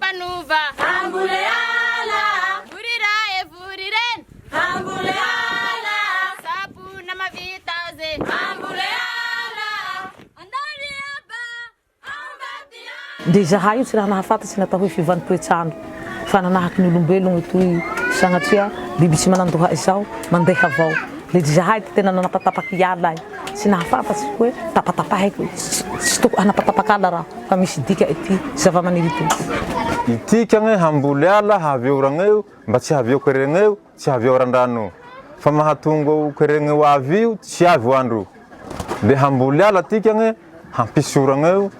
mpanova. Hambole ala. Vory ray e vory reny. Hambole ala. Sampona mahavita azy. Hambole ala. Andao ry aba. Ndre izahay io tsy raha nahafantatsy ny atao hoe fiovan'ny toetr'andro fa nanahaky ny olombelogno toy sagnatria biby tsy manandoha izao mandeha avao le izahay ty tena nanapatapaky ala ay tsy nahafantatsy hoe tapatapahiko tsy tokony hanapatapak'ala raho fa misy dika ity zavamaniry ity. Itikagne hamboly ala hahavia oragneo mba tsy hahavia keregneo Tsy avy eo randrano fa mahatonga o keregny ho avy io tsy avy o andro le hamboly ala tikagne hampisy oragne io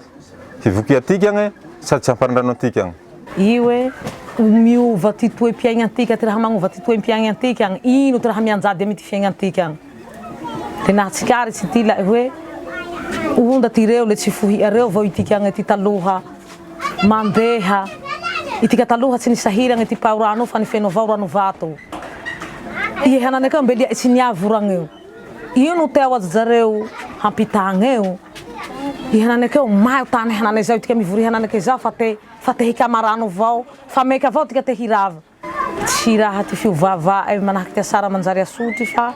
hivokia tikagne sady tsy hamparandrano antikagne. Io hoe miova ty toe-piaignantika, ty raha magnova ty toe-piaignantika, ino ty raha mianjady amity fiaignantika. Le nahatsikaritsy ty ila'e hoe, O ndaty reo le tsy fohi'areo vao itikagne ty taloha Mandeha. Itika taloha tsy nisahiragne ty pao rano fa nifeno avao rano vato. Ie hananekeo mbe lia'e tsy niavy oragneo. Io no tea ho ajajareo hampitagneo. I hananekeo may o tane hanane zao itika mivory hananeke zao fa te fa te hikama rano avao fa meka avao tika te hirava. Tsy raha ty fiovava'e manahaky ty asara manjary asotry fa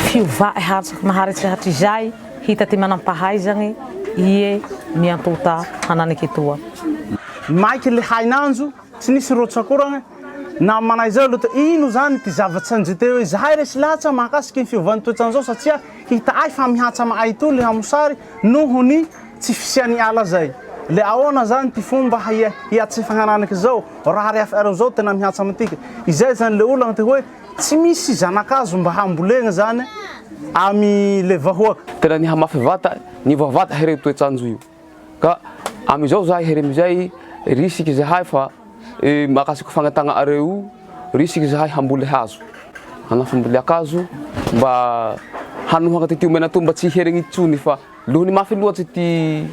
fiova'e haritse maharitse hatrizay hita ty manam-pahaizagne ie miantota hananeke toa. Maiky le hain'anjo, tsy nisy rotsakoragna, na manay zao loto, ino zany ty zavatsy anjite hoe zahay resy lahatsa mahakasiky ny fiovan'ny toetran'zao satria hita'ay fa mihatsa ama'ay toa le hamosary noho ny tsy fisian'ny ala zay. Le ahoana zany ty fomba hiatsefagna zao raha rehafiareo zao tena mihatsa amintika. Izay zany le olagna ty hoe tsy misy zanakazo mba hambolegna zany amy le vahoaka. Tena nihamafy vata, niova vata hereo toetsanjo io. Ka amizao zahay here amizay risiky zahay fa mahakasiky fagnatagna'areo io, risiky zahay hamboly hazo, hanao fambolean-kazo mba hanohagna ty tiomena toy mba tsy hiheregny intsony fa Noho ny mafy loatsy ty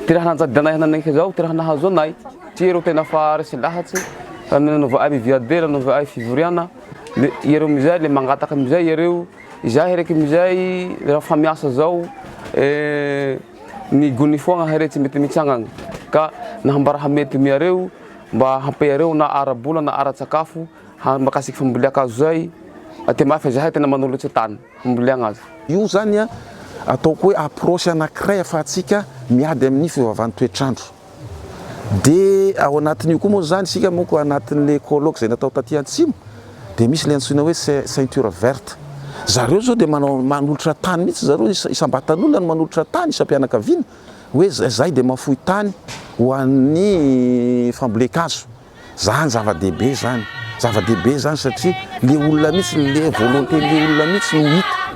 ty raha nanjady anay hananeka zao, ty raha nahazo anay, ty reo tena fa resy lahatsy, raha nanaova'ay miviade, nanaova'ay fivoriana, le iareo amizay le mangataky amizay iareo, izahay raiky amizay raha fa miasa zao ny gony foagna here tsy mety mitsangagna ka nahambara hamety amiareo mba hampiareo na ara-bola na ara-tsakafo mahakasiky fambolean-kazo zay, aty mafy zahay tena manolotse tany. Hambolena azy. Io zany ataoko hoe approche anankiray afahantsika miady amin'ny fiovaovan'ny toetr'andro. Dia ao anatin'io koa moa zany isika manko anatin'le colloque izay natao taty antsimo dia misy le antsoina hoe ceinture verte. Zareo zao dia manao manolotra tany mihitsy zareo isam-batan'olona no manolotra tany isam-pianakaviana hoe zay dia mahafoy tany ho an'ny fambolen-kazo. Zany zava-dehibe zany, zava-dehibe zany satria le olona mihitsy, le volonté le olona mihitsy no hita.